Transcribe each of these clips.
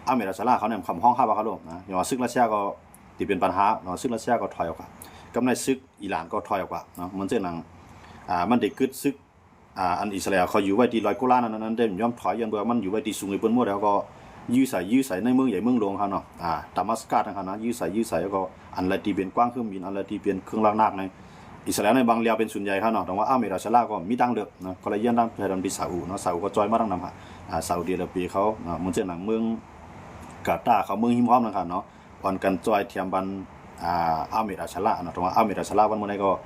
ອາເມລິກາເຂົາເນາະ ເຂົາຮອງຮັບວ່າເຂົາລົບນະ ຍ້ອນວ່າສຶກຣັດເຊຍກໍທີ່ເປັນບັນຫາເນາະ ສຶກຣັດເຊຍກໍຖອຍອອກກະ ກັບໃນສຶກອີຣານກໍຖອຍອອກກະເນາະ ເໝືອນເຊັ່ນໜັງ ອ່າ ມັນໄດ້ເກີດສຶກ ອ່າ ອັນອິດສະຣາເອວເຂົາຢູ່ໄວ້ທີ່ລອຍໂກລານນັ້ນ ນັ້ນໄດ້ຍອມຖອຍ ຍ້ອນວ່າມັນຢູ່ໄວ້ທີ່ສູງໃຫ້ເພິ່ນໝົດແລ້ວ ກໍຢື້ໃສ່ຢື້ໃສ່ໃນເມືອງໃຫຍ່ເມືອງຫຼວງເຂົາເນາະ ອ່າ ດາມັດສະກັດຫັ້ນນະ ຢື້ໃສ່ຢື້ໃສ່ ແລ້ວກໍອັນໃດທີ່ເປັນກວາງເຄື່ອງບິນ ອັນໃດທີ່ເປັນເຄື່ອງລາກໜັກໃນ ອິດສະຣາເອວໃນບາງແລ້ວເປັນສ່ວນໃຫຍ່ເຂົາເນາະ ແຕ່ວ່າອາເມລິກາເນາະກໍມີທາງເລືອກເນາະ ກໍເລີຍຢ້ານທາງໄທດຳທີ່ຊາອຸເນາະ ຊາອຸກໍຈອຍມາທາງນຳ ອ່າ ຊາອຸດີອາຣາເບຍເຂົາເນາະ ເໝືອນເຊັ່ນໜັງເມືອງກາຕາເຂົາ ເມືອງຮິມຮອມນັ້ນເຂົາເນາະ ອ່ອນກັນຈອຍແຖມບັນ ອ່າ ອາເມລິກາເນາະ ແຕ່ວ່າອາເມລິກາວັນມື້ໃດກໍ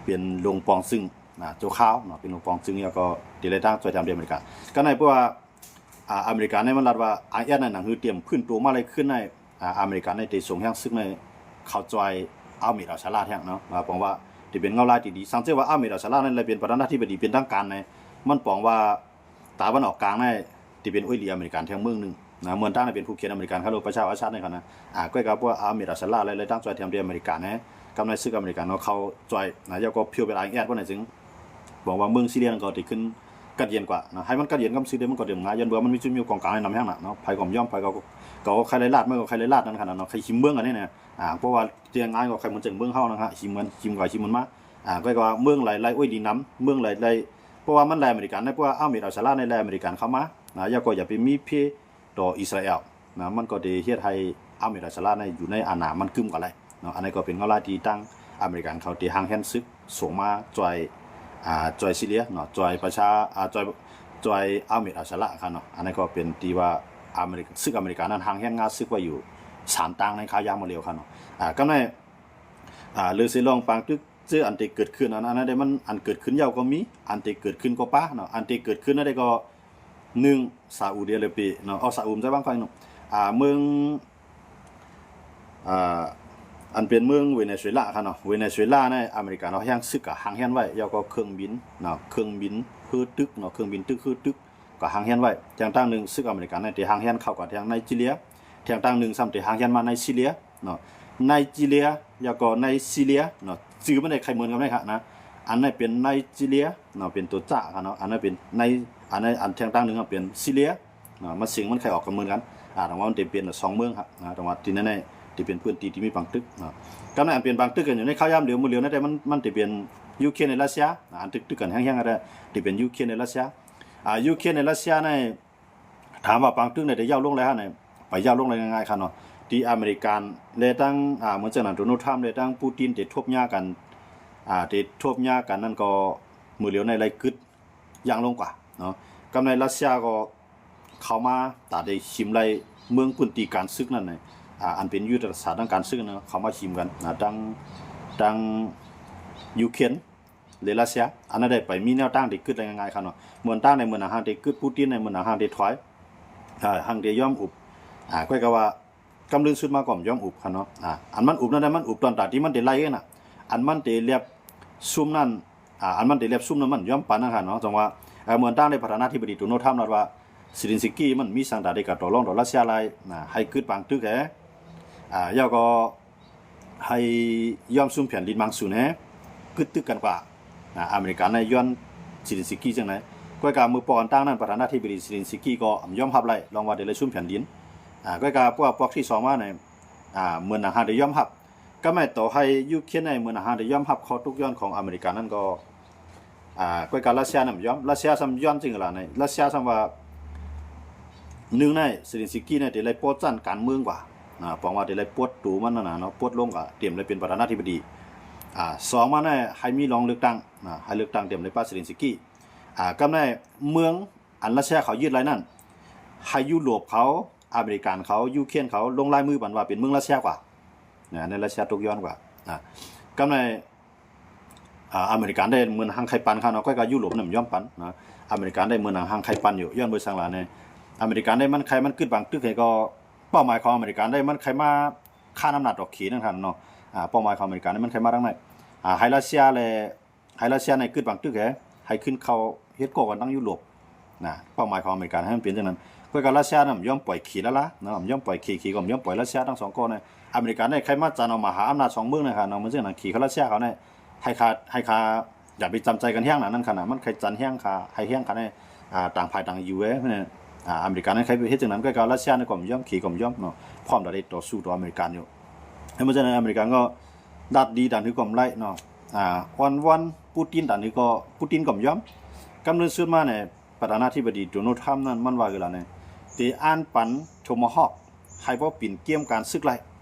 ເປັນລົງປອງຊຶງນະ ຊົ່ວຄາວເນາະ ເປັນລົງປອງຊຶງ ແລ້ວກໍທີ່ໄດ້ຕັ້ງຈອຍແຖມທີ່ອາເມລິກາ ກໍໃນເພາະວ່າ ອ່າ ອາເມລິກາໃນມັນລັດວ່າ ໄອເອສ ໃນໜັງສືຕຽມຟື້ນໂຕມາໄດ້ຄືນໃນ ອ່າ ອາເມລິກາໃນໄດ້ສົ່ງແຮງສຶກໃນເຂົ້າຈອຍອາເມລິກາສະຫະລັດແຮງເນາະ ວ່າປອງວ່າທີ່ເປັນເງົາລາຍທີ່ດີ ສັງເກດວ່າອາເມລິກາສະຫະລັດນັ້ນໄດ້ເປັນປະທານາທິບໍດີເປັນທາງການໃນ ມັນປອງວ່າຕາວັນອອກກາງໃນທີ່ເປັນໂອ້ຍລີອາເມລິກາແທງເມືອງໜຶ່ງນະ ເໝືອນຕັ້ງໃນເປັນຜູ້ຂຽນອາເມລິກາເຂົາໂລປະຊາອາຊາດໃນຂະນະ ອ່າ ກໍກະພວກອາເມລິກາສະຫະລັດ ແລະ ໄດ້ຕັ້ງຈອຍແຖມທີ່ອາເມລິກາແນ ກັບໃນຊຶກອາເມລິກາເນາະ ເຂົາຈອຍນະ ແລ້ວກໍພຽວເປັນ ໄອເອສ ວ່າໃນຈຶ່ງ ບອກວ່າເມືອງຊີເຣຍນັ້ນກໍໄດ້ຂຶ້ນກັດເຢັນກວ່ານະ ໃຫ້ມັນກັດເຢັນກັບຊຶກເດ ມັນກໍເປັນງ່າຍ ຍ້ອນວ່າມັນມີຈຸດຍືນກອງກາງໃນນຳແຮງນະເນາະ ໃຜກໍບໍ່ຍອມ ໃຜກໍ ກໍໃຄໄດ້ລາດ ມັນກໍໃຄໄດ້ລາດນັ້ນຂະນະເນາະ ໃຄຫິມເມືອງອັນນີ້ນະ ອ່າ ເພາະວ່າແຕ່ງງານກໍໃຄເໝືອນຈັ່ງເມືອງເຮົານະ ຫິມເມືອງ ຫິມກໍຫິມມັນມາ ອ່າ ກໍວ່າເມືອງໃດໄລ່ໂອ້ຍດີນຳ ເມືອງໃດໄລ່ ເພາະວ່າມັນໄລ່ອາເມລິການ ໃນເພາະວ່າອາເມລິກາສະຫະລັດໃນໄລ່ອາເມລິການເຂົ້າມານະ ແລ້ວກໍຢ່າໄປມີເພ ຕໍ່ອິດສະຣາແອລນະ ມັນກໍໄດ້ເຮັດໃຫ້ອາເມລິກາສະຫະລັດໃນຢູ່ໃນອານາມັນກຶ້ມກວ່າໄຫຼເນາະ ອັນນີ້ກໍເປັນເງົາລາຍທີ່ທາງອາເມລິກາເຂົາໄດ້ຮັງແຮງສຶກສົ່ງມາຈອຍ ອ່າ ຈອຍຊີເຣຍເນາະ ຈອຍປະຊາ ອ່າ ຈອຍ ຈອຍອາເມລິກາສະຫະລັດເນາະ ອັນນີ້ກໍເປັນທີ່ວ່າອາເມລິກາ ຊຶກອາເມລິການັ້ນຮັງແຮງງານຊຶກໄວ້ຢູ່ສາມຕ່າງໃນຄາວຍາມມາແລ້ວເນາະ ອ່າ ກໍໃນ ອ່າ ເລື່ອງເສຍລອງປາງຕຶກ ເຊິ່ງອັນທີ່ເກີດຂຶ້ນ ອັນ ອັນນັ້ນໄດ້ ມັນ ອັນເກີດຂຶ້ນຍາວກໍມີ ອັນທີ່ເກີດຂຶ້ນກໍປາເນາະ ອັນທີ່ເກີດຂຶ້ນນັ້ນໄດ້ກໍ ໜຶ່ງ ຊາອຸດີອາຣາເບຍເນາະ ເອົາ ຊາອຸໃສ່ວາງໄຟເນາະ ອ່າ ເມືອງ ອ່າ ອັນເປັນເມືອງເວເນຊູເອລາເນາະ ເວເນຊູເອລາໃນອາເມລິກາເນາະ ແຮງຊຶກກະຮັງແຮງໄວ້ ແລ້ວກໍເຄື່ອງບິນເນາະ ເຄື່ອງບິນເຮີຕຶກເນາະ ເຄື່ອງບິນຕຶກເຮີຕຶກ ກໍຮັງແຮງໄວ້ ແຕ່ງຕ່າງໜຶ່ງ ຊຶກອາເມລິກາໃນໄດ້ຮັງແຮງເຂົ້າກັບທາງໄນຈີເຣຍ ແຕ່ງຕ່າງໜຶ່ງຊ້ຳໄດ້ຮັງແຮງມາໄນຊີເຣຍເນາະ ໄນຈີເຣຍ ແລ້ວກໍໄນຊີເຣຍເນາະ ຊື່ມັນໄດ້ຄ້າຍເໝືອນກັນໄດ້ຄະນະ ອັນນັ້ນເປັນໄນຈີເຣຍເນາະ ເປັນຕົວຈະຄະເນາະ ອັນນັ້ນເປັນໄນ ອັນນັ້ນ ອັນແຕ່ງຕ່າງໜຶ່ງເປັນຊີເຣຍເນາະ ມັນເສຍງມັນຄ້າຍອອກກັນເໝືອນກັນ ອ່າ ແຕ່ວ່າມັນໄດ້ເປັນສອງເມືອງຄະນະ ແຕ່ວ່າທີ່ແນ່ໆ ທີ່ເປັນພື້ນທີ່ທີ່ມີປາງຕຶກເນາະ ກໍໃນອັນເປັນປາງຕຶກກັນຢູ່ໃນຄາວຍາມຫຼຽວ ມື້ຫຼຽວນັ້ນໄດ້ ມັນ ມັນໄດ້ເປັນຢູເຄຣນ ແລະ ຣັດເຊຍ ອັນຕຶກ ຕຶກກັນແຮງໆ ກໍໄດ້ ທີ່ເປັນຢູເຄຣນ ແລະ ຣັດເຊຍ ອ່າ ຢູເຄຣນ ແລະ ຣັດເຊຍໃນ ຖາມວ່າປາງຕຶກໃນໄດ້ເຍົາລົງແລ້ວຫັ້ນນະ ໄປເຍົາລົງໄດ້ງ່າຍໆ ຄະເນາະ ທີ່ອາເມລິກາ ແລະ ທັງ ອ່າ ເໝືອນຈັ່ງນັ້ນ ໂດນັລ ທຣຳ ແລະ ທັງປູຕິນ ໄດ້ທົບຍາກັນ ອ່າ ໄດ້ທົບຍາກັນນັ້ນ ກໍມື້ຫຼຽວໃນໄດ້ກຶດຢ່າງລົງກວ່າເນາະ ກັບໃນຣັດເຊຍກໍເຂົ້າມາ ຕາໄດ້ຊິມໄລ່ເມືອງພື້ນທີ່ການຊຶກນັ້ນນະ ອ່າ ອັນເປັນຍຸດທະສາດທາງການຊຶກນະ ເຂົ້າມາຊິມກັນນະ ທັງ ທັງຢູເຄຣນ ຫຼືຣັດເຊຍ ອັນນັ້ນໄດ້ໄປມີແນວທາງທີ່ຄິດໄດ້ງ່າຍໆ ຄະເນາະ ເໝືອນຕ່າງໃນເມື່ອນາງຫາງໄດ້ກຶດ ປູຕິນໃນເມື່ອນາງຫາງໄດ້ຖອຍ ເອີ ຫາງໄດ້ຍອມອຸບ ອ່າ ຂ້ອຍກໍວ່າ ກຳລຶ້ງສຸດມາກໍບໍ່ຍອມອຸບ ຄະເນາະ ອ່າ ອັນມັນອຸບນັ້ນນະ ມັນອຸບຕອນຕາທີ່ມັນໄດ້ໄລ່ນະ ອັນມັນໄດ້ແລບຊຸມນັ້ນ ອ່າ ອັນມັນໄດ້ແລບຊຸມນັ້ນມັນຍອມປັນນະ ຄະເນາະ ຈັ່ງວ່າ ເອີ ເໝືອນຕ່າງໃນປະທານາທິບໍດີໂດນັລ ທຣຳ ລັດວ່າ ເຊເລັນສະກີ ມັນມີສັງດານໄດ້ການຕໍ່ລອງຕໍ່ຣັດເຊຍຫຼາຍນະ ໃຫ້ກຶດບາງຕຶກແດ່ ອ່າ ແລ້ວກໍ ໃຫ້ຍອມຊຸມແຜ່ນດິນບາງສູນແດ່ ກຶດຕຶກກັນກວ່າ ອາເມລິກາໃນຍ້ອນເຊເລັນສະກີຈັ່ງໃດ ກ້ອຍກາເມື່ອປອກອັນຕ່າງນັ້ນ ປະທານາທິບໍດີເຊເລັນສະກີກໍບໍ່ຍອມຮັບໄດ້ ລອງວ່າໄດ້ໄລ່ຊຸມແຜ່ນດິນ ອາ ກ້ອຍກາພວກ ພວກທີສອງມາໃນ ອາ ເໝືອນນາງຫາງໄດ້ຍອມຮັບ ກໍແມ່ນຕໍ່ໃຫ້ຢູເຄຣນໃນເໝືອນນາງຫາງໄດ້ຍອມຮັບຂໍ້ຕົກຍ້ອນຂອງອາເມລິການັ້ນກໍ ອາ ກ້ອຍກາຣັດເຊຍນັ້ນບໍ່ຍອມ ຣັດເຊຍຊ້ຳຍ້ອນຈຶ່ງລະໃນ ຣັດເຊຍຊ້ຳວ່າ ໜຶ່ງໃນ ເຊເລັນສະກີໃນໄດ້ໄລ່ປົດຊັ້ນການເມືອງກວ່າ ນະ ປອງວ່າໄດ້ໄລ່ປົດໂຕມັນນັ້ນນະເນາະ ປົດລົງກະຕຽມໄດ້ເປັນປະທານາທິບໍດີ ອາ ສອງມາໃນໃຫ້ມີລອງເລືອກຕັ້ງນະ ໃຫ້ເລືອກຕັ້ງຕຽມໄດ້ປະທານາທິບໍດີເຊເລັນສະກີ ອາ ກັບໃນເມືອງອັນຣັດເຊຍເຂົາຍຶດໄດ້ນັ້ນ ໃຫ້ຢູໂຣບເຂົາ ອາເມລິກັນເຂົາ ຢູເຄຣນເຂົາລົງລາຍມືບັນວ່າເປັນເມືອງຣັດເຊຍກວ່າ ນະ ໃນຣັດເຊຍຕົກຍ້ອນກວ່າ ນະ ກັບໃນ ອາ ອາເມລິກັນໄດ້ເໝືອນຫາງໄຂ່ປັ່ນເຂົາເນາະ ກ້ອຍກາຢູໂຣບນັ້ນບໍ່ຍອມປັນນະ ອາເມລິກັນໄດ້ເໝືອນຫາງໄຂ່ປັ່ນຢູ່ ຍ້ອນເບີສັງລະໃນ ອາເມລິກັນໄດ້ມັນໄຂ່ ມັນກຶດບາງຕຶກໃຫ້ກໍເປົ້າໝາຍຂອງອາເມລິກັນໄດ້ມັນໄຂ່ມາຄານອຳນາດດອກເຂນັ້ນຫັ້ນເນາະ ອາ ເປົ້າໝາຍຂອງອາເມລິກັນໄດ້ມັນໄຂ່ມາທາງໃນ ອາ ໃຫ້ຣັດເຊຍແລະ ໃຫ້ຣັດເຊຍໃນກຶດບາງຕຶກແດ່ ໃຫ້ຂຶ້ນເຂົ້າເຮັດກໍກັນທາງຢູໂຣບ ນະ ເປົ້າໝາຍຂອງອາເມລິກັນໃຫ້ມັນເປັນຈັ່ງນັ້ນ ເພາະກາຣັດເຊຍນະບໍ່ຍອມປ່ອຍເຂດລະລະເນາະ ບໍ່ຍອມປ່ອຍເຂດ ເຂດກໍບໍ່ຍອມປ່ອຍຣັດເຊຍ ທັງສອງກໍນະ ອາເມລິກັນໄດ້ໄຂ່ມາຈັນເອົາມະຫາອຳນາດສອງເມືອງນະຄະເນາະ ເໝືອນຈັ່ງນັ້ນເຂດຂອງຣັດເຊຍເຂົານະ ໃຫ້ຄາ ໃຫ້ຄາ ຢ່າໄປຈຳໃຈກັນແຮງນະ ນັ້ນຂະນະ ມັນໄຂ່ຈັນແຮງຄາ ໃຫ້ແຮງຄາໃນ ອາ ຕ່າງຝ່າຍຕ່າງຢູ່ເດ້ ເພາະນັ້ນ ອາ ອາເມລິການັ້ນເຄີຍເຮັດຈັ່ງນັ້ນ ກໍ ກໍຣັດເຊຍນັ້ນກໍບໍ່ຍອມ ເຄກໍບໍ່ຍອມເນາະ ພ້ອມທີ່ຈະໄດ້ຕໍ່ສູ້ຕໍ່ອາເມລິກາຢູ່. ເພາະສະນັ້ນອາເມລິກາກໍດັດດີດັນຄືກໍບໍ່ໄດ້ເນາະ ອາ ອ້ອນວອນປູຕິນດັນຄືກໍ ປູຕິນກໍບໍ່ຍອມ. ກຳເນີນສຸດມານີ້ ປະທານາທິບໍດີໂດນັລ ທຣຳນັ້ນ ມັນວ່າຄືລະນີ້ ໄດ້ອ່ານປັນໂທມາຮອກ ໃຫ້ພໍປິ່ນກຽມການສຶກໄດ້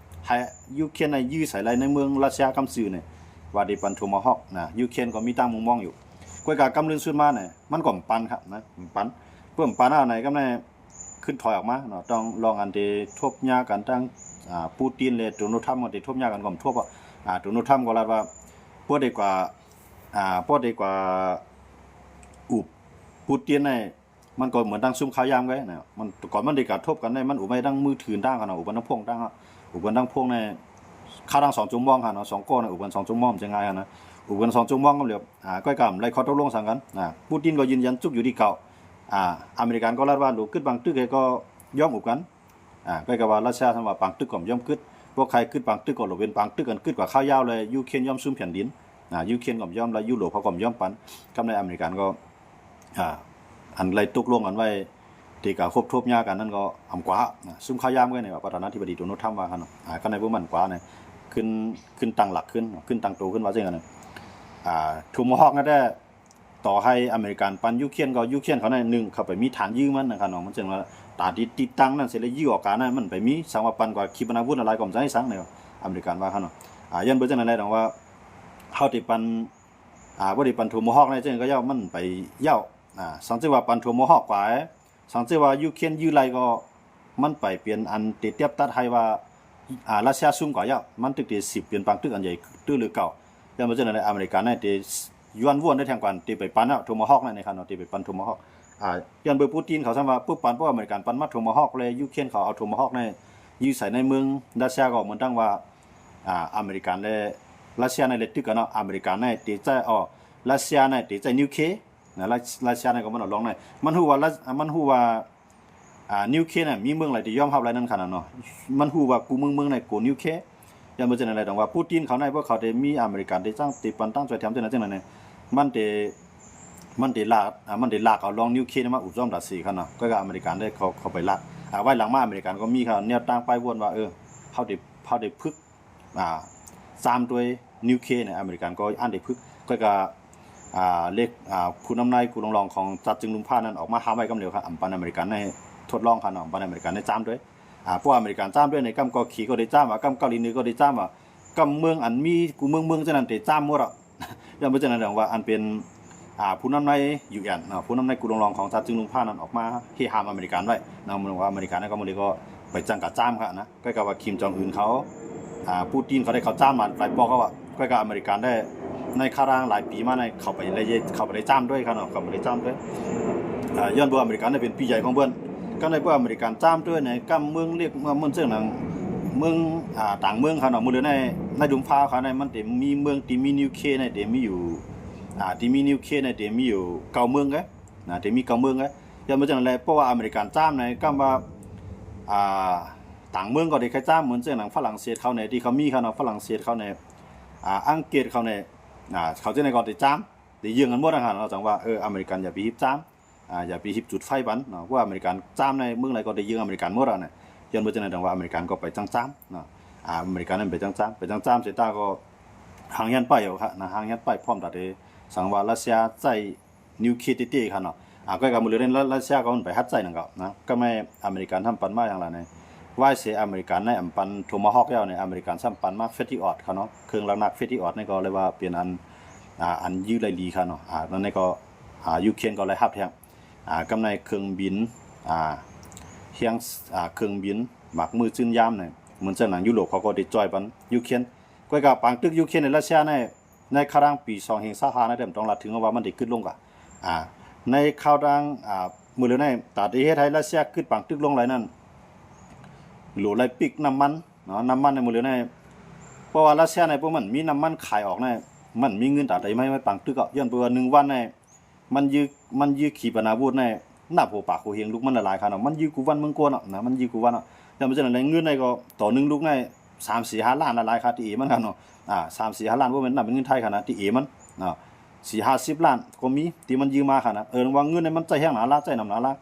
ໃຫ້ຢູເຄຣນໄດ້ຢື້ໃສ່ໄດ້ໃນເມືອງຣັດເຊຍກຳຊື່ນີ້ ວ່າໄດ້ປັນໂທມາຮອກນະ ຢູເຄຣນກໍມີຕາມຸມມອງຢູ່. ກວຍກາກຳເລື່ອນສຸດມານີ້ ມັນກໍບໍ່ປັນຄັບນະ ບໍ່ປັນ ເພື່ອບໍ່ປັນເອົາໃນກຳໃນ ຂຶ້ນຖອຍອອກມາເນາະ ຕ້ອງລອງອັນທີ່ທົບຍາກັນທັງ ອາ ປູຕິນ ແລະ ໂດນັລ ທຣຳ ທີ່ທົບຍາກັນກໍບໍ່ທົບ ອາ ໂດນັລ ທຣຳ ກໍລັດວ່າບໍ່ໄດ້ກວ່າ ອາ ບໍ່ໄດ້ກວ່າອຸບປູຕິນໃຫ້ ມັນກໍເໝືອນດັ່ງຊຸມຂ່າວຢາມໄວ້ນະ ມັນ ກ່ອນມັນໄດ້ກະທົບກັນໄດ້ ມັນອຸບໄວ້ທັງມືຖືຕ່າງໆ ຫັ້ນນະ ອຸບກັນທັງພວກຕ່າງໆ ອຸບກັນທັງພວກໃນ ຄາດທັງສອງຊົ່ວໂມງຫັ້ນເນາະ ສອງກ້ອນ ອຸບກັນສອງຊົ່ວໂມງ ມັນຈະງ່າຍຫັ້ນນະ ອຸບກັນສອງຊົ່ວໂມງກໍແລ້ວ ອາ ກໍກຳໄດ້ຂໍ້ຕົກລົງສັງກັນ ອາ ປູຕິນກໍຢືນຢັນຈຸກຢູ່ທີ່ເກົ່າ ອາ ອາເມລິກັນກໍລັດວ່າ ໂລ ກຶດບາງຕຶກ ກໍຍອມອຸບກັນ ອາ ກໍກະວ່າຣັດເຊຍ ຄັນວ່າບາງຕຶກກໍບໍ່ຍອມກຶດ ພວກໃຜກຶດບາງຕຶກກໍໂລ ເປັນບາງຕຶກກັນ ກຶດກວ່າຂ່າວຢາວ ແລະ ຢູເຄຣນຍອມຊຸມແຜ່ນດິນ ອາ ຢູເຄຣນກໍບໍ່ຍອມ ແລະ ຢູໂຣບເຂົາກໍບໍ່ຍອມປັນ ກຳໃນອາເມລິກັນກໍ ອາ ອັນໄດ້ຕົກລົງກັນໄວ້ ທີ່ກະຮົບທົບຍາກັນນັ້ນກໍອຳກວ່າ ຊຸມຂ່າວຢາມໄວ້ນີ້ວ່າ ປະທານາທິບໍດີໂດນັລ ທຣຳ ວ່າຫັ້ນເນາະ ອາ ກຳໃນຜູ້ໝັ້ນກວ່ານີ້ ຂຶ້ນ ຂຶ້ນຕັ້ງຫຼັກຂຶ້ນ ຂຶ້ນຕັ້ງໂຕຂຶ້ນວ່າຈັ່ງນັ້ນ ອາ ໂທມາຮອກນັ້ນແຫຼະ ຕໍ່ໃຫ້ອາເມລິກັນປັນຢູເຄຣນ ກໍຢູເຄຣນເຂົານັ້ນ ໜຶ່ງ ເຂົາໄປມີຖານຢືນມັນນະຄັບເນາະ ມັນຈຶ່ງວ່າຕາມທີ່ຕິດຕັ້ງນັ້ນເສຍ ແລະ ຢື້ອອກການນັ້ນ ມັນໄປມີ ສັງວ່າປັນກວ່າຂີປະນາວຸດອາໄລກໍບໍ່ໃຊ້ສັງ ອາເມລິກັນວ່າຫັ້ນເນາະ ອາ ຍ້ອນເປັນຈັ່ງນັ້ນແຫຼະ ຕ້ອງວ່າເຮົາໄດ້ປັນ ອາ ບໍ່ໄດ້ປັນໂທມາຮອກໃນຈັ່ງໃດກໍຢ່າ ມັນໄປຍາວ ອາ ສັງເກດວ່າປັນໂທມາຮອກກວ່າ ສັງເກດວ່າຢູເຄຣນຢື້ໄດ້ກໍ ມັນໄປເປັນອັນທີ່ຕຽບຕັດໃຫ້ວ່າ ອາ ຣັດເຊຍຊຸມກວ່າແລ້ວ ມັນຖືກທີ່ສິບເປັນປາງຕຶກອັນໃຫຍ່ຕື່ຫຼືເກົ່າ ຢ່າງບໍ່ເຊັ່ນນັ້ນ ອາເມລິກັນນັ້ນທີ່ຢ້ວນວນໄດ້ແທງກວ່າທີ່ໄປປັນເນາະ ໂທມາຮອກນັ້ນນະຄັບເນາະ ທີ່ໄປປັນໂທມາຮອກ ອາ ຍ້ອນເບີປູຕິນເຂົາຊັ້ນວ່າ ປຶບປັນ ພວກອາເມລິກັນປັນມາໂທມາຮອກ ແລະ ຢູເຄຣນເຂົາເອົາໂທມາຮອກນັ້ນຢື້ໃສ່ໃນເມືອງຣັດເຊຍ ກໍເໝືອນດັ່ງວ່າ ອາ ອາເມລິກັນ ແລະ ຣັດເຊຍນັ້ນແລະ ຕຶກກັນເນາະ ອາເມລິກັນນັ້ນທີ່ຈະ ອໍ ຣັດເຊຍນັ້ນທີ່ຈະນິວເຄລ ນະ ຣັດ ຣັດເຊຍນັ້ນກໍມັນເອົາລອງໄດ້ ມັນຮູ້ວ່າ ມັນຮູ້ວ່າ ອາ ນິວເຄລນະ ມີເມືອງໃດທີ່ຍອມຮັບແລ້ວນັ້ນຂະໜາດເນາະ ມັນຮູ້ວ່າກູ່ເມືອງເມືອງໃດໂກນິວເຄລ ຢ່າງບໍ່ເຊັ່ນນັ້ນແຫຼະ ຕ້ອງວ່າປູຕິນເຂົາໃນ ພວກເຂົາໄດ້ມີອາເມລິກັນໄດ້ຈ້າງ ໄດ້ປັນຕັ້ງຊ່ວຍແຖມຈັ່ງນັ້ນຈັ່ງນັ້ນ ມັນໄດ້ ມັນໄດ້ລາກ ອາ ມັນໄດ້ລາກເອົາລອງນິວເຄລມາອຸບຈອມຕາເສຂະໜາດເນາະ ກໍອາເມລິກັນໄດ້ເຂົ້າ ເຂົ້າໄປລາກ ອາ ໄວ້ຫຼັງມາອາເມລິກັນກໍມີຂະໜາດແນວຕັ້ງປ້າຍວນວ່າ ເອີ ເຮົາໄດ້ ເຮົາໄດ້ຝຶກ ອາ ຈາມດ້ວຍນິວເຄລນະ ອາເມລິກັນກໍອັນໄດ້ຝຶກ ກໍ ກໍ ອາ ເລກ ອາ ຜູ້ນຳໃນກູ່ລອງລອງຂອງຈັດຈຶ່ງລຸມພານັ້ນອອກມາຫ້າມໄວ້ກຳດຽວ ອຳປັນອາເມລິກັນໃຫ້ທົດລອງຂະໜາດເນາະ ອຳປັນອາເມລິກັນໄດ້ຈາມດ້ວຍ ອາ ພວກອາເມລິກັນຈາມດ້ວຍໃນກຳເກົາຫຼີກໍໄດ້ຈາມ ອາ ກຳເກົາຫຼີເໜືອກໍໄດ້ຈາມ ອາ ກຳເມືອງອັນມີກູ່ເມືອງເມືອງຈັ່ງນັ້ນໄດ້ຈາມໝົດ ອາ ຢ່າງບໍ່ເຊັ່ນນັ້ນ ແສດງວ່າອັນເປັນ ອາ ຜູ້ນຳໃນຢູເອັນເນາະ ຜູ້ນຳໃນກູ່ລອງລອງຂອງຈັດຈຶ່ງລຸມພານັ້ນອອກມາເຮຫ້າມອາເມລິກັນໄວ້ເນາະ ເໝືອນວ່າອາເມລິກັນກໍມື້ນີ້ກໍໄປຈັ່ງກະຈາມຂະໜາດນະ ກໍກະວ່າຄິມຈອງອຶນເຂົາ ອາ ປູຕິນເຂົາໄດ້ເຂົ້າຈາມມາຫຼາຍປອກແລ້ວ ກໍກະອາເມລິກັນໄດ້ ໃນຄາດທາງຫຼາຍປີມານີ້ ເຂົາໄປໄດ້ ເຂົ້າໄປໄດ້ຈາມດ້ວຍຂະໜາດເນາະ ເຂົ້າໄປໄດ້ຈາມດ້ວຍ ອາ ຍ້ອນວ່າອາເມລິກັນໄດ້ເປັນພີ່ໃຫຍ່ຂອງເພິ່ນ ກໍໄດ້ພວກອາເມລິກັນຈາມດ້ວຍໃນກຳເມືອງເລັກ ເມືອງເຊັ່ນນັ້ນ ເມືອງ ອາ ຕ່າງເມືອງຂະໜາດເນາະ ມື້ເລີຍໃນ ໃນດຸມຟ້າຂະໜາດໃນ ມັນໄດ້ມີເມືອງທີ່ມີນິວເຄລໃນ ໄດ້ມີຢູ່ ອາ ທີ່ມີນິວເຄລໃນ ໄດ້ມີຢູ່ເກົ້າເມືອງເດ້ ນະ ໄດ້ມີເກົ້າເມືອງເດ້ ຢ່າງບໍ່ເຊັ່ນນັ້ນແຫຼະ ເພາະວ່າອາເມລິກັນຈາມໃນກຳວ່າ ອາ ຕ່າງເມືອງກໍໄດ້ຂະຈາມ ເໝືອນເຊັ່ນຫຍັງຝຣັ່ງເສດເຂົາໃນ ທີ່ເຂົາມີຂະໜາດເນາະ ຝຣັ່ງເສດເຂົາໃນ ອາ ອັງກິດເຂົາໃນ ອາ ເຂົາຈັ່ງໃດກໍໄດ້ຈາມ ໄດ້ເຍື່ອງກັນໝົດຫັ້ນນະ ຈັ່ງວ່າ ເອີ ອາເມລິກັນຢ່າໄປຮີບຈາມ ອາ ຢ່າໄປຮີບຈຸດໄຟປັນເນາະ ເພາະອາເມລິກັນຈາມໃນເມືອງໃດກໍໄດ້ເຍື່ອງອາເມລິກັນໝົດຫັ້ນນະ ຍ້ອນບໍ່ເຊັ່ນນັ້ນ ແສດງວ່າອາເມລິກັນກໍໄປຈັ່ງຈາມເນາະ ອາ ອາເມລິກັນນັ້ນໄປຈັ່ງຈາມ ໄປຈັ່ງຈາມເສດຕາກໍຫ່າງຮຽນໄປເອົາຂະນະ ຫ່າງຮຽນໄປ ພ້ອມຕາເດ ສັງວ່າຣັດເຊຍໃຊ້ ນິວເຄລເຕໆຂະເນາະ ອາ ກໍກະມື້ເລີຍໃນຣັດເຊຍກໍມັນໄປຮັດໃຊ້ນັ້ນກໍນະ ກໍແມ່ນອາເມລິກັນທຳປັນມາຢ່າງຫຼາຍໃນ ວ່າເສຍອາເມລິກັນໃນອຳປັນໂທມາຮອກແລ້ວໃນ ອາເມລິກັນຊ້ຳປັນມາເຟດທຣິອອດຂະເນາະ ເຄື່ອງຫຼັກໆເຟດທຣິອອດນີ້ກໍເລີຍວ່າເປັນອັນ ອາ ອັນຢື້ໄດ້ດີຂະເນາະ ອາ ນັ້ນນີ້ກໍ ອາ ຢູເຄຣນກໍໄດ້ຮັບແທງ ອາ ກຳໃນເຄື່ອງບິນ ອາ ຮຽງ ອາ ເຄື່ອງບິນ ໝາກມືຈືນຢາມໃນ ເໝືອນເຊັ່ນຫຍັງຢູໂຣບເຂົາກໍໄດ້ຊ່ອຍປັນຢູເຄຣນ ກໍກະປາງຕຶກຢູເຄຣນໃນຣັດເຊຍໃນ ໃນຄາວຫຼັງປີສອງພັນຊາວຫ້ານະ ແຕ່ບໍ່ຕ້ອງລະເຖິງວ່າມັນໄດ້ກຶດລົງກະ ອາ ໃນຄາວດັ່ງ ອາ ມື້ເລີຍໃນຕາທີ່ເຮັດໃຫ້ຣັດເຊຍກຶດປາງຕຶກລົງຫຼາຍນັ້ນ ໂລໄລປິກນ້ຳມັນເນາະ ນ້ຳມັນໃນມື້ເລີຍໃນ ເພາະວ່າຣັດເຊຍໃນ ພວກມັນມີນ້ຳມັນຂາຍອອກໃນ ມັນມີເງິນຕາໃດມາໃຫ້ປາງຕຶກ ຍ້ອນເພາະວ່າໜຶ່ງວັນໃນ ມັນຢື້ ມັນຢື້ຂີປະນາວຸດໃນ ນັບຫົວປາກຫົວຮຽງລູກມັນຫຼາຍໆຂະເນາະ ມັນຢື້ກູ່ວັນເມືອງກວນເນາະ ນະ ມັນຢື້ກູ່ວັນເນາະ ຢ່າງເຊັ່ນໃນເງິນໃນກໍຕໍ່ໜຶ່ງລູກໃນ ສາມສີ່ຫ້າລ້ານຫຼາຍໆຂະ ທີ່ເອມັນຂະເນາະ ອາ ສາມສີ່ຫ້າລ້ານ ບໍ່ແມ່ນນັບເປັນເງິນໄທຂະນະ ທີ່ເອມັນເນາະ ສີ່ຫ້າສິບລ້ານກໍມີທີ່ມັນຢືມມາຂະນະ ເອີ້ນວ່າເງິນໃນມັນໃຊ້ແຮງໜາລາ ໃຊ້ໜຳໜາລາ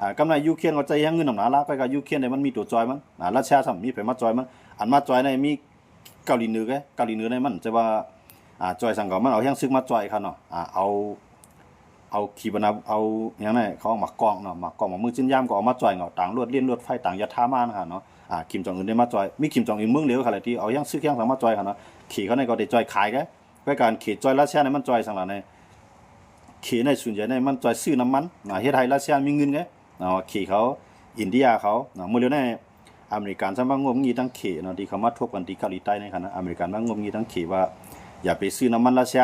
ອ່າ ກຳໄນຢູເຄຣນກໍໃຈແຮງເງິນນຳໜາລາວ ກໍຢູເຄຣນນີ້ມັນມີຕົວຈອຍມັນ ອ່າ ຣັດເຊຍຊ້ຳມີໃຜມາຈອຍມັນ ອັນມາຈອຍໃນມີເກົາຫຼີເໜືອ ເກົາຫຼີເໜືອໃນມັນຈະວ່າ ອ່າ ຈອຍສັງກໍມັນເອົາແຮງສຶກມາຈອຍຄັນເນາະ ອ່າ ເອົາ ເອົາຂີປະນາ ເອົາຫຍັງນະ ເຂົາເອົາໝາກກ້ອງເນາະ ໝາກກ້ອງ ໝາກມືຈິ້ນຢາມກໍເອົາມາຈອຍເນາະ ຕ່າງລວດເລນລວດໄຟ ຕ່າງຍາທາມານະຄັນເນາະ ອ່າ ຄິມຈອງອຶນໄດ້ມາຈອຍ ມີຄິມຈອງອຶນເມືອງດຽວຄັນແຫຼະ ທີ່ເອົາແຮງສຶກແຮງສັງມາຈອຍຄັນເນາະ ເຂດເຂົາໃນກໍໄດ້ຈອຍຂາຍກະ ກໍການເຂດຈອຍຣັດເຊຍໃນມັນຈອຍສັງລະໃນ ເຂດໃນສ່ວນໃຫຍ່ໃນມັນຈອຍຊື້ນ້ຳມັນນະ ເຮັດໃຫ້ຣັດເຊຍມີເງິນໄງເນາະ ເຂດເຂົາ ອິນເດຍເຂົາເນາະ ມື້ດຽວໃນອາເມລິກັນຊ້ຳມາງົບງີດທັງເຂດເນາະ ທີ່ເຂົາມາທົບກັນທີ່ເກົາຫຼີໃຕ້ໃນຂະນະ ອາເມລິກັນມາງົບງີດທັງເຂດວ່າ ຢ່າໄປຊື້ນ້ຳມັນຣັດເຊຍ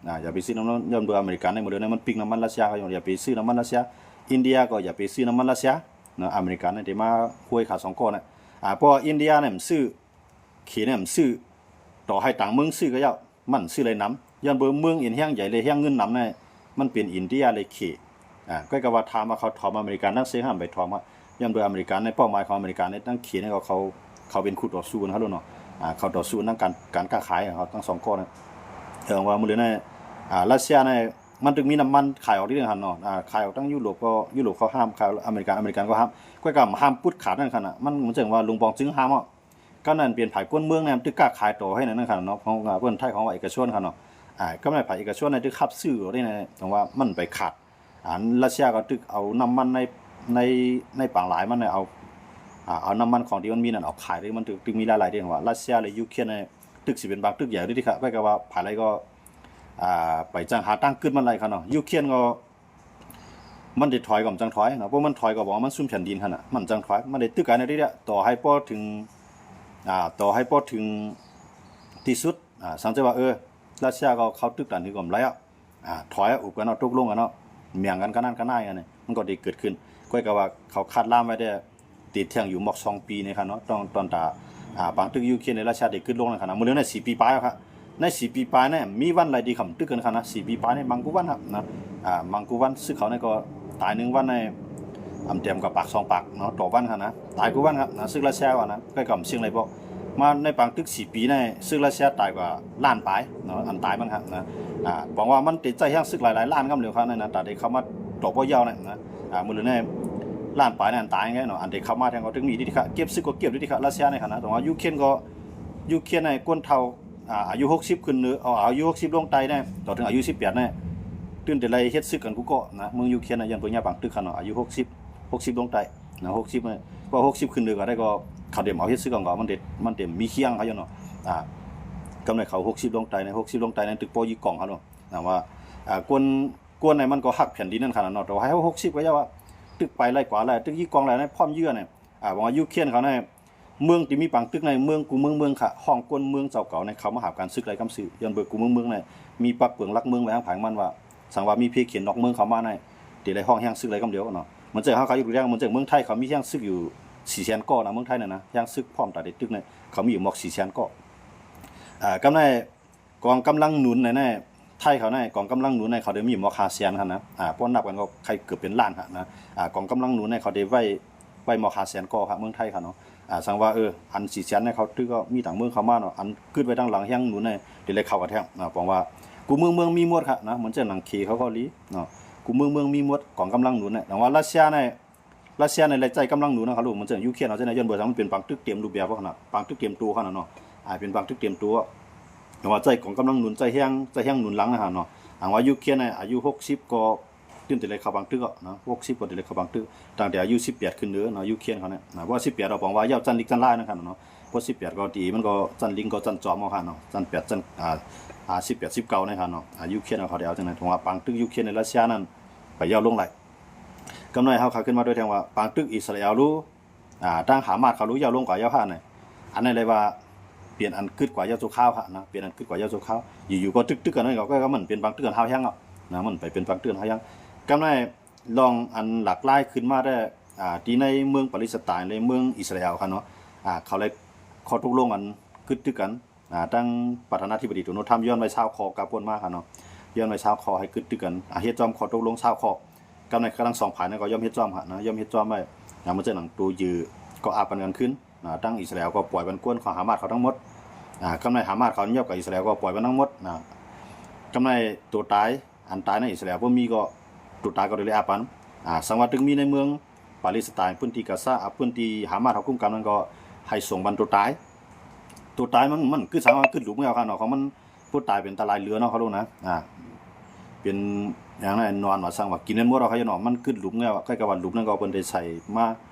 ນະ ຢ່າໄປຊື້ນ້ຳມັນ ຍ້ອນເບິ່ງອາເມລິກັນໃນມື້ດຽວໃນມັນປິກນ້ຳມັນຣັດເຊຍ ເຂົາຢາກ ຢ່າໄປຊື້ນ້ຳມັນຣັດເຊຍ ອິນເດຍກໍຢ່າໄປຊື້ນ້ຳມັນຣັດເຊຍນະ ອາເມລິກັນໃນໄດ້ມາຫ້ວຍຂາສອງກ້ອນນະ ອ່າ ເພາະວ່າອິນເດຍນີ້ມັນຊື້ ເຂດນີ້ມັນຊື້ ຕໍ່ໃຫ້ຕ່າງເມືອງຊື້ກໍເຈົ້າ ມັນຊື້ໄດ້ນຳ ຍ້ອນເບິ່ງເມືອງເອັນແຮງໃຫຍ່ ແລະ ແຮງເງິນນຳໃນ ມັນເປັນອິນເດຍ ແລະ ເຂດ ອ່າ ກໍກະວ່າຖາມວ່າເຂົາຖອມອາເມລິກັນທັງເສຍຫ້າມໄປຖອມ ຍ້ອນເບິ່ງອາເມລິກັນໃນເປົ້າໝາຍຂອງອາເມລິກັນໃນທັງເຂດນີ້ກໍເຂົາ ເຂົາເປັນຄູ່ຕໍ່ສູ້ກັນເຂົາໂລດເນາະ ອ່າ ເຂົາຕໍ່ສູ້ທາງການ ການຄ້າຂາຍຂອງເຂົາທັງສອງກ້ອນນະ ເຖິງວ່າມື້ດຽວໃນ ອ່າ ຣັດເຊຍໃນ ມັນຈຶ່ງມີນ້ຳມັນຂາຍອອກເລື້ອຍໆຫັ້ນເນາະ ອ່າ ຂາຍອອກທັງຢູໂຣບກໍ ຢູໂຣບເຂົາຫ້າມ ຂາຍອາເມລິກັນ ອາເມລິກັນກໍຫ້າມ ກໍກະຫ້າມປຸດຂາດນັ້ນຂະນະ ມັນ ມັນເຊິ່ງວ່າຫຼວງປອງຈຶ່ງຫ້າມເນາະ ການນັ້ນເປັນຝ່າຍກົນເມືອງນະ ຕຶກກ້າຂາຍຕໍ່ໃຫ້ນັ້ນນະຄັນເນາະ ຂອງ ອ່າ ເພິ່ນໄທຂອງວ່າເອກະຊົນຄັນເນາະ ອ່າ ກຳໄນຝ່າຍເອກະຊົນນະ ຕຶກຮັບຊື້ໄດ້ນະ ແຕ່ວ່າມັນໄປຂາດ ອັນຣັດເຊຍກໍຕຶກເອົານ້ຳມັນໃນ ໃນ ໃນປາງລາຍມັນນະ ເອົາ ອ່າ ເອົານ້ຳມັນຂອງທີ່ມັນມີນັ້ນອອກຂາຍເດ້ ມັນຈຶ່ງ ຈຶ່ງມີລາຍໄດ້ ວ່າຣັດເຊຍ ແລະ ຢູເຄຣນນະ ຕຶກຊິເປັນບາງຕຶກໃຫຍ່ເດ້ ເຂົາ ກໍກະວ່າຜາຍໄລກໍ ອ່າ ໄປຈັ່ງຫາທາງກຶດມັນໄດ້ຄັນເນາະ ຢູເຄຣນກໍ ມັນໄດ້ຖອຍກໍມັນຈັ່ງຖອຍເນາະ ເພາະມັນຖອຍກໍບອກວ່າມັນຊຸນແຜ່ນດິນຫັ້ນນະ ມັນຈັ່ງຖອຍ ມັນໄດ້ຕຶກກັນເລື້ອຍໆ ຕໍ່ໃຫ້ພໍເຖິງ ອ່າ ຕໍ່ໃຫ້ພໍເຖິງທີ່ສຸດ ອ່າ ສັງເກດວ່າ ເອີ ຣັດເຊຍກໍເຂົາຕຶກຕັນຄືກໍບໍ່ໄດ້ອະ ອ່າ ຖອຍ ອຸບກັນເນາະ ຕົກລົງກັນເນາະ ແໝ່ງກັນກະນັ້ນກະນາຍກັນ ມັນກໍໄດ້ເກີດຂຶ້ນ ກໍກະວ່າເຂົາຄາດລາມໄວ້ແຕ່ ຕິດທ່ຽງຢູ່ໝອກສອງປີນີ້ຄັນເນາະ ຕ້ອງ ຕ້ອງຕາ ອ່າ ບາງຕຶກຢູເຄຣນ ແລະ ຣັດເຊຍໄດ້ກຶດລົງນັ້ນຄັນນະ ມື້ດຽວໃນສີ່ປີປາຍແລ້ວຄັນ ໃນສີ່ປີປາຍນີ້ມີວັນໃດທີ່ເຂົາຕຶກກັນຄັນນະ ສີ່ປີປາຍນີ້ມັງກູວັນຄັນນະ ອ່າ ມັງກູວັນ ຊຶກເຂົານີ້ກໍຕາຍໜຶ່ງວັນນີ້ ອຳແຕ່ມກໍປາກສອງປາກເນາະ ຕໍ່ວັນຄັນນະ ຕາຍກູວັນຄັນນະ ຊຶກຣັດເຊຍວ່ານະ ກໍກຳສຽງໄດ້ບອກ ມາໃນບາງຕຶກສີ່ປີນີ້ ຊຶກຣັດເຊຍຕາຍກວ່າລ້ານປາຍເນາະ ອັນຕາຍມັນຄັນນະ ອ່າ ບອກວ່າມັນໄດ້ໃຊ້ແຮງຊຶກຫຼາຍໆລ້ານກຳດຽວຄັນນະ ຕາໄດ້ເຂົ້າມາຕໍ່ບໍ່ຍາວນະ ອ່າ ມື້ດຽວໃນລ້ານປາຍນັ້ນຕາຍໄງເນາະ ອັນທີ່ເຂົ້າມາແທນກໍຈຶ່ງມີທີ່ເກັບຊຶກກໍເກັບຢູ່ທີ່ຣັດເຊຍໃນຂະນະ ແຕ່ວ່າຢູເຄຣນກໍ ຢູເຄຣນໃນຄົນເຖົ້າ ອ່າ ອາຍຸຫົກສິບຂຶ້ນເໜືອ ເອົາ ອາຍຸຫົກສິບລົງໄຕ່ແນ່ ຕໍ່ເຖິງອາຍຸສິບແປດແນ່ ຕື່ນແຕ່ໄລ່ເຮັດຊຶກກັນກູເກາະນະ ເມືອງຢູເຄຣນນະ ຢ້ານເພິ່ນຍາບາງຕຶກຄັນເນາະ ອາຍຸຫົກສິບ ຫົກສິບລົງໄຕ່ນະ ຫົກສິບ ບໍ່ຫົກສິບຂຶ້ນເໜືອກໍໄດ້ ກໍເຂົາໄດ້ເອົາເຮັດຊຶກກັນກໍມັນໄດ້ ມັນໄດ້ມີຄຽງເຂົາຢູ່ເນາະ ອ່າ ກຳໄນເຂົາຫົກສິບລົງໄຕ່ໃນ ຫົກສິບລົງໄຕ່ໃນຕຶກປໍຍິງກອງເຂົາເນາະ ນະ ວ່າ ອ່າ ກວນ ກວນໃນມັນກໍຮັກແຜ່ນດິນນັ້ນຂະນະເນາະ ແຕ່ວ່າໃຫ້ເຮົາຫົກສິບກໍຢ່າວ່າ ຕຶກໄປໄລ່ກວ່າໄລ່ ຕຶກຍິງກອງໄລ່ໃນພ້ອມເຍືອໃນ ອ່າ ວ່າຢູເຄຣນເຂົາໃນ ເມືອງທີ່ມີປາງຕຶກໃນເມືອງ ກູເມືອງເມືອງຂະ ຫ້ອງກົນເມືອງເຈົ້າເກົ່າໃນ ເຂົ້າມາຫາການຊຶກໄລ່ກຳຊື່ ຍ້ອນເບີກູເມືອງເມືອງໃນ ມີປັກເບື້ອງຫຼັກເມືອງໄວ້ທາງພາຍມັນວ່າ ສັງວ່າມີເພເຂດນອກເມືອງເຂົ້າມາໃນ ທີ່ໄດ້ຮ້ອງແຮງຊຶກໄລ່ກຳດຽວເນາະ ມັນເຊິ່ງເຮົາເຂົາຢູ່ແລ້ວ ມັນເຊິ່ງເມືອງໄທເຂົາມີແຮງຊຶກຢູ່ສີ່ແສນກໍນະ ເມືອງໄທນັ້ນນະ ແຮງຊຶກພ້ອມຕາໄດ້ຕຶກໃນ ເຂົາມີຢູ່ໝອກສີ່ແສນກໍ ອ່າ ກຳໃນ ກອງກຳລັງໜູນໃນ ໃນໄທເຂົາໃນ ກອງກຳລັງໜູນໃນເຂົາໄດ້ມີໝອກຫ້າແສນຫັ້ນນະ ອ່າ ພໍນັບກັນກໍໃກ້ເກືອບເປັນລ້ານຫັ້ນນະ ອ່າ ກອງກຳລັງໜູນໃນເຂົາໄດ້ໄວ້ ໄວ້ໝອກຫ້າແສນກໍເມືອງໄທເຂົາເນາະ ອ່າ ສັງວ່າ ເອີ ອັນສີ່ແສນໃນເຂົາຖືກໍມີຕ່າງເມືອງເຂົ້າມາເນາະ ອັນກຶດໄວ້ທາງຫຼັງແຮງໜູນໃນ ໄດ້ເຂົ້າກັນແທ້ນະ ເພາະວ່າກູເມືອງເມືອງມີໝົດຫັ້ນນະ ເໝືອນເຊັ່ນໜັງເຂເຂົາເກົາຫຼີເນາະ ກູເມືອງເມືອງມີໝົດ ກອງກຳລັງໜູນໃນ ແຕ່ວ່າຣັດເຊຍໃນ ຣັດເຊຍໃນໄລ່ໃຊ້ກຳລັງໜູນນະ ເຂົາຮູ້ ເໝືອນເຊັ່ນຢູເຄຣນເຮົາໃຊ້ໃນ ຍ້ອນເບີສັງມັນເປັນປາງຕຶກເຕັມຮູບແບບເນາະ ປາງຕຶກເຕັມໂຕຫັ້ນນະເນາະ ອ່າ ເປັນປາງຕຶກເຕັມໂຕ ແຕ່ວ່າໃຊ້ກອງກຳລັງໜູນ ໃຊ້ແຮງ ໃຊ້ແຮງໜູນຫຼັງນະຫັ້ນເນາະ ຫາງວ່າຢູເຄຣນໃນອາຍຸຫົກສິບກໍ ຕື່ມແຕ່ໄດ້ເຂົ້າບາງຕຶກເນາະ ຫົກສິບກໍໄດ້ເຂົ້າບາງຕຶກ ຕັ້ງແຕ່ອາຍຸສິບແປດຂຶ້ນເດີເນາະ ຢູເຄຣນເຂົາເນຍ ນະ ເພາະວ່າສິບແປດເຮົາບອກວ່າເຍົາວຊັ້ນລິກຊັ້ນລາຍນະຄັນເນາະ ເພາະສິບແປດກໍຕີມັນກໍຊັ້ນລິງກໍຊັ້ນຈອມເຮົາຫັ້ນເນາະ ຊັ້ນແປດ ຊັ້ນ ອ່າ ອ່າ ສິບແປດ ສິບເກົ້າໃນຫັ້ນເນາະ ອ່າ ຢູເຄຣນເຂົາໄດ້ເອົາຈັ່ງໃດ ເພາະວ່າບາງຕຶກຢູເຄຣນໃນຣັດເຊຍນັ້ນໄປເຍົາວລົງຫຼາຍ ກຳນ້ອຍເຮົາຂາຂຶ້ນມາໂດຍແທງວ່າ ປາງຕຶກອິດສະຣາແອລ ຫຼື ອ່າ ທາງຫາມາດເຂົາ ຫຼື ເຍົາວລົງກວ່າເຍົາວພານ ອັນນັ້ນເລີຍວ່າ ປ່ຽນອັນກຶດກວ່າເຍົາວຊົ່ວຄາວຫັ້ນນະ ປ່ຽນອັນກຶດກວ່າເຍົາວຊົ່ວຄາວ ຢູ່ໆກໍຕຶກໆກັນນັ້ນ ກໍ ກໍມັນເປັນບາງຕຶກອັນຫາວແຮງເນາະ ນະ ມັນໄປເປັນບາງຕຶກອັນຫາວແຮງ ກຳນ້ອຍລອງອັນຫຼາກຫຼາຍຂຶ້ນມາແດ່ ອ່າ ທີ່ໃນເມືອງປາເລສໄຕນ ແລະ ເມືອງອິດສະຣາແອລຫັ້ນເນາະ ອ່າ ເຂົາໄດ້ຂໍ້ຕົກລົງອັນກຶດຕຶກກັນ ອ່າ ທັງປະທານາທິບໍດີໂດນັລ ທຣຳ ຍ້ອນໄວ້ຊາວຂໍ້ກາປົນມາຫັ້ນເນາະ ຍ້ອນໄວ້ຊາວຂໍ້ໃຫ້ກຶດຕຶກກັນ ອ່າ ເຮັດຈອມຂໍ້ຕົກລົງຊາວຂໍ້ ກຳໃນກຳລັງສອງຝ່າຍນັ້ນກໍຍອມເຮັດຈອມຫັ້ນນະ ຍອມເຮັດຈອມໄວ້ ອ່າ ເໝືອນຈັ່ງໜັງໂຕເຢີ ກໍອາປັນກັນຄືນ ອ່າ ທັງອິດສະຣາແອລກໍປ່ອຍມັນກວນຂອງຫາມາດເຂົາທັງໝົດ ອ່າ ກຳໃນຫາມາດເຂົາຍອມກັບອິດສະຣາແອລກໍປ່ອຍມັນທັງໝົດນະ ກຳໃນໂຕຕາຍ ອັນຕາຍໃນອິດສະຣາແອລບໍ່ມີກໍ ໂຕຕາຍກໍໄດ້ເລີຍອາປັນ ອ່າ ສັງວ່າຕຶງມີໃນເມືອງ ປາເລສໄຕນ ພື້ນທີ່ກາຊາ ອາ ພື້ນທີ່ຮາມາສເຂົາກຸມກຳນັ້ນ ກໍໃຫ້ສົ່ງມັນໂຕຕາຍ ໂຕຕາຍມັນ ມັນຄືສັງວ່າ ມັນຄືຫຼຸບເຫື່ອເຂົາເນາະ ຂອງມັນ ຜູ້ຕາຍເປັນຕາຫຼາຍເຫຼືອເນາະ ເຂົາລົງນະ ອາ ເປັນຫຍັງນະ ນອນວ່າ ສັງວ່າ ກິນແມ່ນໝົດເອົາເຂົາຢູ່ເນາະ ມັນຄືຫຼຸບເຫື່ອ ຄ້າຍກັບວ່າຫຼຸບນັ້ນກໍເພິ່ນໄດ້ໃສ່ມາ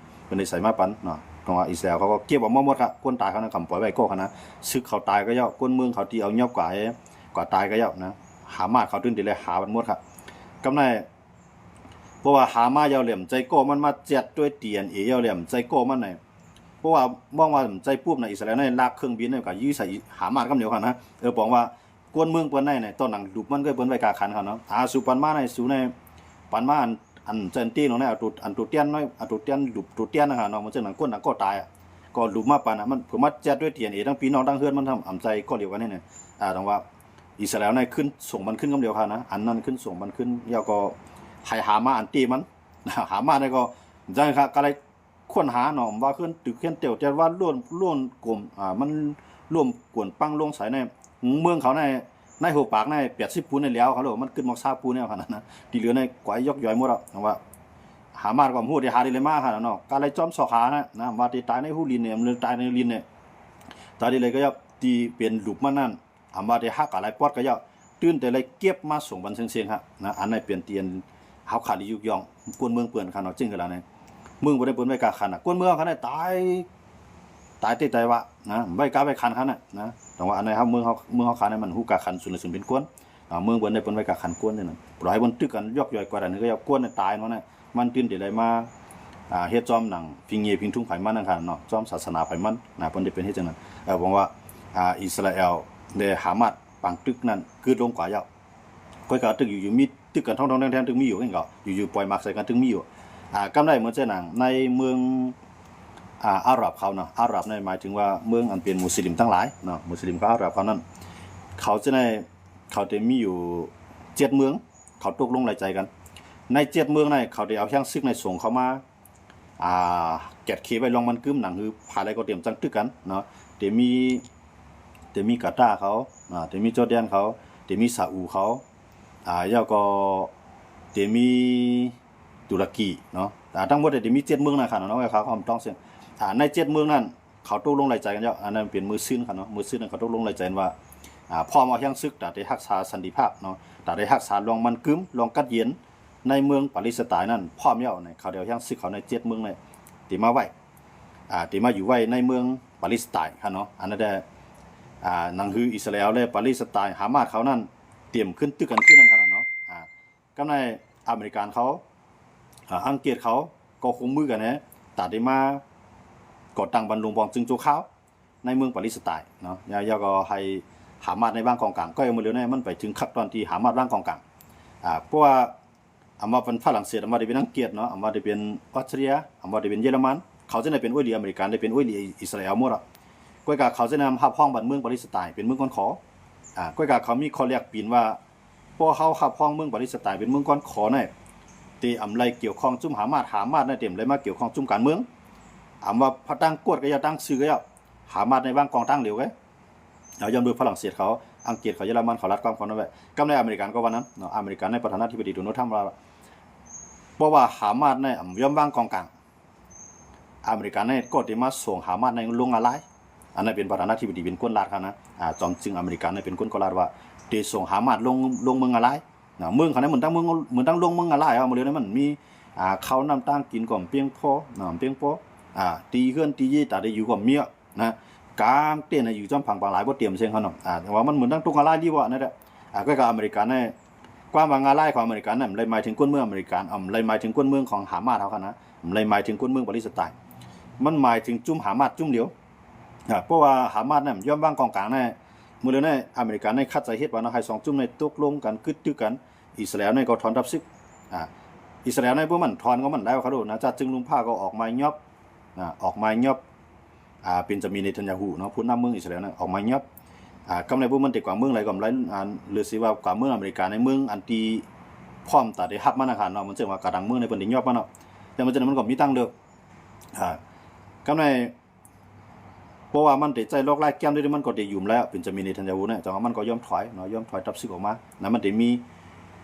ເພິ່ນໄດ້ໃສ່ມາປັນເນາະ ຂອງວ່າອິດສະຣາເອລເຂົາກໍເກັບເອົາມາໝົດ ກະຄົນຕາຍເຂົານັ້ນ ກຳປ່ອຍໄວ້ກໍຫັ້ນນະ ຊຶກເຂົາຕາຍກໍເຈົ້າ ຄົນເມືອງເຂົາທີ່ເອົາຫຍັບກວ່າ ກວ່າຕາຍກໍເຈົ້ານະ ຮາມາສເຂົາຕື່ນໄດ້ເລີຍຫາມັນໝົດ ກຳໄດ້ ເພາະວ່າຫາມາເຈົ້າແຫຼມໃຈກໍມັນມາແຈັດດ້ວຍດີເອັນເອເຈົ້າແຫຼມໃຈກໍມັນນະ ເພາະວ່າມອງວ່າໃຈປຸບນະ ອິດສະຣາເອລນະ ລາກເຄື່ອງບິນນະ ກໍຢື້ໃສ່ຫາມາສກຳດຽວຫັ້ນນະ ເອີ ບອກວ່າ ກວນເມືອງເພິ່ນໃນ ໃນຕອນຫຼັງຫຼຸບມັນກໍເພິ່ນໄວ້ກາກຂັນເຂົາເນາະ ອາ ສູປັນມາໃນສູໃນ ປັນມາອັນ ອັນເຈົ້າອັນຕີນຂອງໃນ ເອົາໂຕ ອັນໂຕຕຽນເນາະ ເອົາໂຕຕຽນຫຼຸບໂຕຕຽນນະເຂົາເນາະ ມັນຈັ່ງນັ້ນ ຄົນນັ້ນກໍຕາຍ ກໍຫຼຸບມາປັນນະ ມັນເພິ່ນມາແຈັດດ້ວຍດີເອັນເອ ທັງພີ່ນ້ອງທັງເຮືອນມັນທຳ ອຳໃຈກໍດຽວກັນນີ້ນະ ອາ ຕ້ອງວ່າ ອິດສະຣາເອລໃນຂຶ້ນສົ່ງມັນຂຶ້ນກຳດຽວຫັ້ນນະ ອັນນັ້ນຂຶ້ນສົ່ງມັນຂຶ້ນ ແລ້ວກໍໃຫ້ຫາມາສອັນເຕມັນ ຫາມາສໃນກໍ ຈັ່ງນັ້ນກະໄດ້ຄົ້ນຫາເນາະ ວ່າເຮືອນຕຶກເຮືອນແຕ່ວ ແຕ່ວ່າລ້ວນ ລ້ວນກົມ ອາ ມັນລ້ວມກວນປັງລົງໃສ່ໃນເມືອງເຂົາໃນ ໃນຫົວປາກໃນ ແປດສິບປູນໃນແຫຼວເຂົາໂລດ ມັນຂຶ້ນໝອກຊາວປູນແນວຂະໜາດນັ້ນ ທີ່ເຫຼືອໃນກວາຍຢອກຢອຍໝົດອະ ວ່າຫາມາສກໍບໍ່ຮູ້ໄດ້ຫາທີ່ໃດມາຂະໜາດເນາະ ກະໄດ້ຈອມຊອກຫານະ ນະ ວ່າທີ່ຕາຍໃນຮູລິນນີ້ ຫຼືຕາຍໃນລິນນີ້ ຕາຍທີ່ໃດກໍຢ່າ ທີ່ເປັນຮູບມັນນັ້ນ ອຳວ່າໄດ້ຮັກກະຫຼາຍປອດກະເຈົ້າ ຕື່ນແຕ່ໄດ້ເກັບມາສົ່ງບັນເຊັງໆ ຫັ້ນນະ ອັນນັ້ນເປັນທີ່ອັນເຮົາຂາດທີ່ຍຸກຍ່ອງ ກວນເມືອງເພິ່ນຄັນເນາະ ຈຶ່ງເວລານີ້ ເມືອງບໍ່ໄດ້ເພິ່ນໄວ້ກາຂັນນະ ກວນເມືອງຄັນໄດ້ຕາຍ ຕາຍເຕະຕາຍວະນະ ໄວ້ກາໄວ້ຂັນຄັນນະ ນະ ແຕ່ວ່າອັນໃນເຮົາ ເມືອງເຮົາ ເມືອງເຮົາຄັນນີ້ມັນຮູ້ກາຂັນສູນລະສູນເປັນກວນ ອາ ເມືອງເພິ່ນໄດ້ເພິ່ນໄວ້ກາຂັນກວນນັ້ນ ບໍ່ໃຫ້ເພິ່ນຕຶກກັນຢອກຢອຍກວ່ານັ້ນ ຄືວ່າກວນຕາຍຫັ້ນນະ ມັນຕື່ນແຕ່ໄດ້ມາ ອາ ເຮັດຈອມໜັງພິງເຍພິງທຸງໃຜມັນນັ້ນຄັນເນາະ ຈອມສາສະໜາໃຜມັນນະ ເພິ່ນໄດ້ເປັນເຮັດຈັ່ງນັ້ນ ເອີ ຫວັງວ່າ ອາ ອິດສະຣາແອລ ແລະ ຫາມາສ ປາງຕຶກນັ້ນກືດລົງກວ່າເຈົ້າ ຂ້ອຍກໍຕຶກຢູ່ ຢູ່ມີຕຶກກັນທ້ອງໆແທ້ໆ ຕຶກມີຢູ່ ເຫັນກໍຢູ່ໆປ່ອຍໝາກໃສ່ກັນ ຕຶກມີຢູ່ ອາ ກຳໄດ້ເໝືອນເຊັ່ນໜັງໃນເມືອງ ອາ ອາຣັບເຂົາເນາະ ອາຣັບນີ້ໝາຍເຖິງວ່າເມືອງອັນເປັນມຸສລິມທັງຫຼາຍເນາະ ມຸສລິມກັບອາຣັບເຂົານັ້ນ ເຂົາຈະໄດ້ ເຂົາຈະມີຢູ່ເຈັດເມືອງ ເຂົາຕົກລົງໄວ້ໃຈກັນ ໃນເຈັດເມືອງນັ້ນ ເຂົາໄດ້ເອົາແຮງຊຶກໃນສົງເຂົ້າມາ ອ່າ ແກດເຄໄວ້ລອງມັນກຶມ ໜັງຄືພາຍໃດກໍຕຽມຈັ່ງຕຶກກັນເນາະ ເຕມີ ເຕມີກາຕາເຂົາ ອ່າ ເຕມີຈໍແດນເຂົາ ເຕມີຊາອູເຂົາ ອ່າ ແລ້ວກໍເຕມີຕຸລະກີເນາະ ອ່າ ທັງໝົດເຕມີເຈັດເມືອງນະຄັນເນາະ ເຂົາຄວາມຕ້ອງເຊັ່ນ ອ່າ ໃນເຈັດເມືອງນັ້ນ ເຂົາຕົກລົງໄວ້ໃຈກັນແລ້ວ ອັນນັ້ນເປັນມື້ຊືນຄັນເນາະ ມື້ຊືນນັ້ນເຂົາຕົກລົງໄວ້ໃຈກັນວ່າ ອ່າ ພ້ອມເອົາແຮງຊຶກ ຕາໄດ້ຮັກສາສັນຕິພາບເນາະ ຕາໄດ້ຮັກສາລອງມັນກຶມ ລອງກັດເຢັນ ໃນເມືອງປາເລສໄຕນນັ້ນພ້ອມແລ້ວ ເຂົາໄດ້ເອົາແຮງຊຶກເຂົາໃນເຈັດເມືອງນີ້ ທີ່ມາໄວ້ ອ່າ ທີ່ມາຢູ່ໄວ້ໃນເມືອງປາເລສໄຕຫັ້ນເນາະ ອັນນັ້ນແຫຼະ ອ່າ ໜັງຄືອິດສະຣາແອລ ແລະ ປາເລສໄຕ ຫາມາສເຂົານັ້ນ ຕຽມຂຶ້ນຕຶກກັນຄືນນັ້ນຫັ້ນເນາະ ອ່າ ກຳໃນອາເມລິກັນເຂົາ ອ່າ ອັງກິດເຂົາກໍຮ່ວມມືກັນແດ່ ຕາໄດ້ມາກໍ່ຕັ້ງບັນລົງບອງຈຶ່ງຊົ່ວຄາວ ໃນເມືອງປາເລສໄຕເນາະ ແລ້ວ ແລ້ວກໍໃຫ້ຫາມາສໃນວາງກອງກາງ ກໍເມື່ອເລັວນີ້ມັນໄປເຖິງຂັ້ນຕອນທີ່ຫາມາສວາງກອງກາງ ອ່າ ເພາະວ່າ ອຳວ່າເປັນຝຣັ່ງເສດ ອຳວ່າໄດ້ເປັນອັງກິດເນາະ ອຳວ່າໄດ້ເປັນອອສເຕຣເລັຍ ອຳວ່າໄດ້ເປັນເຢຍລະມັນ ເຂົາຈະໄດ້ເປັນໂອ້ຍຫຼີອາເມລິກັນ ໄດ້ເປັນໂອ້ຍຫຼີອິດສະຣາແອລໝົດອະ ກວຍກາເຂົາຈະນຳຮັບຮອງບ້ານເມືອງປາເລສໄຕເປັນເມືອງກ້ອນຂໍ ອາ ກວຍກາເຂົາມີຂໍ້ແລກປ່ຽນວ່າ ພວກເຮົາຮັບຮອງເມືອງປາເລສໄຕເປັນເມືອງກ້ອນຂໍນັ້ນ ແຕ່ອຳໄລກ່ຽວຂ້ອງຈຸ້ມຫາມາດ ຫາມາດນັ້ນ ແຕ່ອຳໄລມາກ່ຽວຂ້ອງຈຸ້ມການເມືອງ ອຳວ່າພະຕັ້ງກວດກໍຢ່າ ຕັ້ງຊື່ກໍຢ່າ ຫາມາດໃນວາງກອງກາງເລີຍ ເອົາ ຍ້ອນໂດຍຝຣັ່ງເສດເຂົາ ອັງກິດເຂົາ ເຢຍລະມັນເຂົາລັດຄວາມເຂົານັ້ນໄວ້ ກຳໃນອາເມລິກັນກໍວ່ານັ້ນເນາະ ອາເມລິກັນໃນປະທານາທິບໍດີໂດນັລທຣຳວ່າ ເພາະວ່າຫາມາດນັ້ນບໍ່ຍອມວາງກອງກາງ ອາເມລິກັນນັ້ນກໍໄດ້ມາສົ່ງຫາມາດໃນລົງງາລາຍ ອັນນັ້ນເປັນປະທານາທິບໍດີເປັນຄົນລາດຫັ້ນນະ ອາ ຈອມຈຶ່ງອາເມລິກັນນັ້ນເປັນຄົນກໍລາດວ່າ ໄດ້ສົ່ງຫາມາດລົງ ລົງເມືອງງາລາຍນະ ເມືອງເຂົານັ້ນເໝືອນຕັ້ງເມືອງ ເໝືອນຕັ້ງລົງເມືອງງາລາຍ ເອົາ ມື້ດຽວນີ້ມັນມີ ອາ ເຂົ້ານ້ຳຕາງກິນກໍບໍ່ພຽງພໍນະ ບໍ່ພຽງພໍ ອາ ຕີເຮືອນຕີເຢຍ ຕາໄດ້ຢູ່ກໍມີ ນະ ກາງເຕັນໃຫ້ຢູ່ຈອມຜັງບາງຫຼາຍບໍ່ຕຽມເສັງເຮົາເນາະ ອາ ແຕ່ວ່າມັນເໝືອນຕັ້ງຕົກງາລາຍລີ້ບໍ່ ອັນນັ້ນແຫຼະ ອາ ກໍອາເມລິກັນໃນ ຄວາມວ່າງາລາຍຂອງອາເມລິກັນນັ້ນ ບໍ່ໄດ້ໝາຍເຖິງຄົນເມືອງອາເມລິກັນ ອາ ບໍ່ໄດ້ໝາຍເຖິງຄົນເມືອງຂອງຫາມາດເຮົາຫັ້ນນະ ບໍ່ໄດ້ໝາຍເຖິງຄົນເມືອງປາເລສໄຕ ມັນໝາຍເຖິງຈຸ້ມຫາມາດຈຸ້ມດຽວ ອາ ເພາະວ່າຫາມາດນັ້ນບໍ່ຍອມວາງກອງກາງໃນ ມື້ດຽວນີ້ອາເມລິກັນໃນຂັດໃຈເຮັດວ່າເນາະ ໃຫ້ສອງຈຸ້ມໃນຕົກລົງກັນ ກຶດຖືກັນ ອິດສະຣາແອລໃນກໍຖອນທັບຊຶກ ອາ ອິດສະຣາແອລໃນບໍ່ມັນຖອນກໍມັນໄດ້ວ່າເຂົາໂດນນະ ຈາກຈຶ່ງລຸງພາກໍອອກໝາຍຫຍັບ ນະ ອອກໝາຍຫຍັບ ອາ ເບັນຈາມິນ ເນທັນຍາຮູ ເນາະ ຜູ້ນຳເມືອງອິດສະຣາແອລນະ ອອກໝາຍຫຍັບ ອາ ກຳໃນບໍ່ມັນແຕ່ກວ່າເມືອງໃດກໍໄດ້ ອາ ຫຼືຊິວ່າກວ່າເມືອງອາເມລິກາໃນເມືອງອັນທີ່ພ້ອມຕາໄດ້ຮັບມານະຄັນເນາະ ມັນເຊິ່ງວ່າກະດັງເມືອງໃນເພິ່ນໄດ້ຫຍັບມາເນາະ ແຕ່ມັນຈັ່ງໃດມັນກໍມີທາງເລືອກ ອາ ກຳໃນ ເພາະວ່າມັນໄດ້ໃຊ້ລອກລາຍແກມໄດ້ ມັນກໍໄດ້ຫຍຸມແລ້ວ ເບັນຈາມິນ ເນທັນຍາຮູ ນະ ແຕ່ວ່າມັນກໍຍອມຖອຍເນາະ ຍອມຖອຍທັບຊຶກອອກມາ ນະ ມັນໄດ້ມີ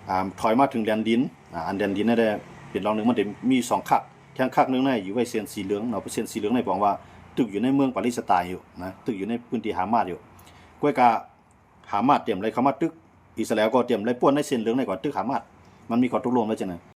ອາ ຖອຍມາເຖິງແດນດິນ ອາ ອັນແດນດິນນັ້ນແຫຼະ ເປັນລອງໜຶ່ງ ມັນໄດ້ມີສອງຄັກ ແທ່ງຄັກໜຶ່ງໃນຢູ່ໄວ້ເສັ້ນສີເຫຼືອງເນາະ, ເສັ້ນສີເຫຼືອງໃນບອກວ່າຕຶກຢູ່ໃນເມືອງປາເລສໄຕຢູ່ນະ, ຕຶກຢູ່ໃນພື້ນທີ່ຮາມາດຢູ່. ກ້ອຍກະຮາມາດຕຽມໄລ່ເຂົ້າມາຕຶກ, ອິດສະຣາເອລກໍຕຽມໄລ່ປ່ວນໃນເສັ້ນເຫຼືອງໃນກ່ອນຕຶກຮາມາດ. ມັນມີຂໍ້ຕົກລົງໄວ້ຈັ່ງນັ້ນ.